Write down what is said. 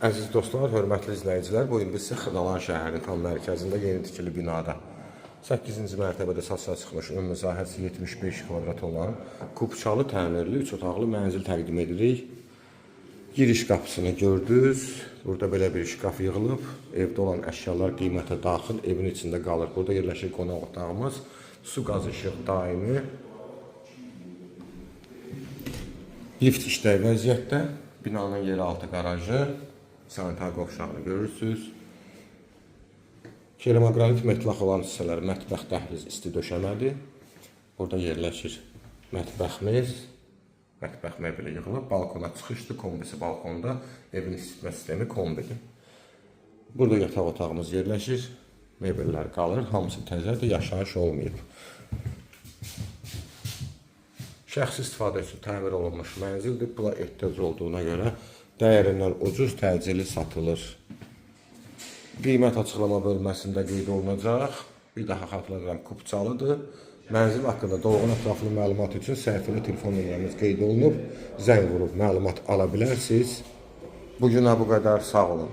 Əziz dostlar, hörmətli izləyicilər, bu gün biz sizə Xırdalan şəhərinin tam mərkəzində yeni tikili binada 8-ci mərtəbədə satışa çıxmış ümumi sahəsi 75 kvadrat olan kupçalı təmirli 3 otaqlı mənzil təqdim edirik. Giriş qapısını gördünüz. Burada belə bir şkaf yığılıb. Evdə olan əşyalar qiymətə daxil evin içində qalır. Burada yerləşir qonaq otağımız. Su, qaz, işıq daimi. Lift işlək vəziyyətdə. Binanın yeraltı qarajı, sanitar qovşağını görürsüz. Keramaqranit metlaq olan hissələr mətbəx, dəhliz, isti döşəmədir. Burada yerləşir mətbəximiz. Mətbəx mebeli yığılıb, balkona çıxışdır, kombisi balkonda, evin isitmə sistemi kombidir. Burada yataq otağımız yerləşir. Mebellər qalır, hamısı təzədir, yaşayış olmayıb. Şəxsi istifadə üçün təmir olunmuş mənzildir. Pula ehtiyac olduğuna görə dəyərindən ucuz təcili satılır. Qiymət açıqlama bölməsində qeyd olunacaq. Bir daha xatırladıram, kupçalıdır. Mənzil haqqında dolğun ətraflı məlumat üçün səhifədə telefon nömrəmiz qeyd olunub. Zəng vurub məlumat ala bilərsiniz. Bu günə bu qədər. Sağ olun.